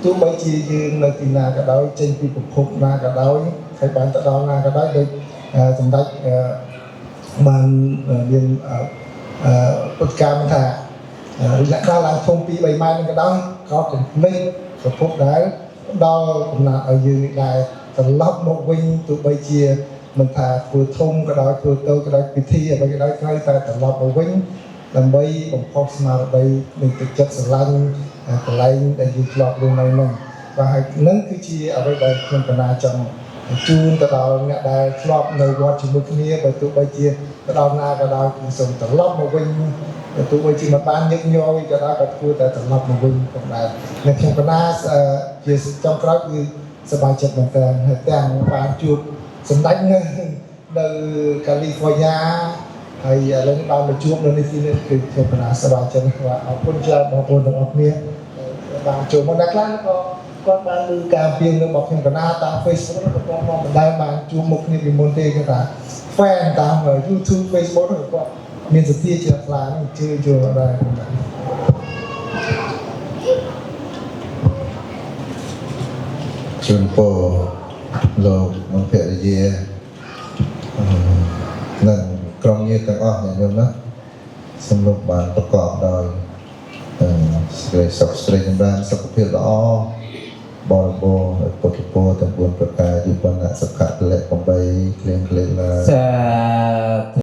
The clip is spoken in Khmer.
ទោះបីជាយើងនៅទីណាក៏ដោយចេញពីពិភពណាក៏ដោយហើយបានទៅដល់ណាក៏ដោយដូចសម្ដេចបានមានពុទ្ធកម្មថាអ្នកខ្លះឡើងធំ2 3ម៉ែត្រនឹងក៏ដោយក៏កុំភ្លេចពិភពដែលដល់កំណត់ឲ្យយើងនេះដែរត្រឡប់មកវិញទោះបីជាមិនថាធ្វើធំក៏ដោយធ្វើតូចក៏ដោយពិធីអ្វីក៏ដោយត្រូវតែត្រឡប់មកវិញដើម្បីបំផុសស្មារតីនៃទឹកចិត្តស្រឡាញ់កន្លែងដែលយើងធ្លាប់រស់នៅនោះបាទហើយនឹងគឺជាអ្វីដែលខ្ញុំកណាចង់ជូនទៅដល់អ្នកដែលធ្លាប់នៅវត្តជាមួយគ្នាបើទោះបីជាទៅដល់ណាក៏ដោយគឺសូមត្រឡប់មកវិញបើទោះបីជាមិនបានញឹកញយក៏ដោយក៏គួរតែត្រឡប់មកវិញផងដែរនៅខ្ញុំកណាជាចុងក្រោយគឺសប្បាយចិត្តមែនទែនហើយទាំងបានជួបសម្ដេចនៅកាលីហ្វ័រញ៉ាហើយឥឡូវនេះបានមកជួបនៅនេះទីនេះគឺខ្ញុំកណាសប្បាយចិត្តណាស់បាទអរគុណច្រើនបងប្អូនទាំងអស់គ្នាបានចូលមកអ្នកខ្លះក៏គាត់បានឮការពៀងរបស់ខ្ញុំកណាតាម Facebook ក៏គាត់មកមិនដែលបានជួបមុខគ្នាពីមុនទេគេថា fan តាម YouTube Facebook ក៏គាត់មានសទ្ធាជ្រះថ្លានឹងជឿចូលមកដែរបាទ ជូនពរលោកនិងភរិយាអឺនិងក្រុមញាតិទាំងអស់ញាតិញោមណាសូមលោកបានប្រកបដោយអឺសេចក្តីសុខសេចក្តីចម្រើនសុខភាពល្អបរិបូរណ៍ដោយពុទ្ធពរទាំង4ប្រការយុវនៈសុខៈពលៈ8គ្លៀងគ្លេឡា សា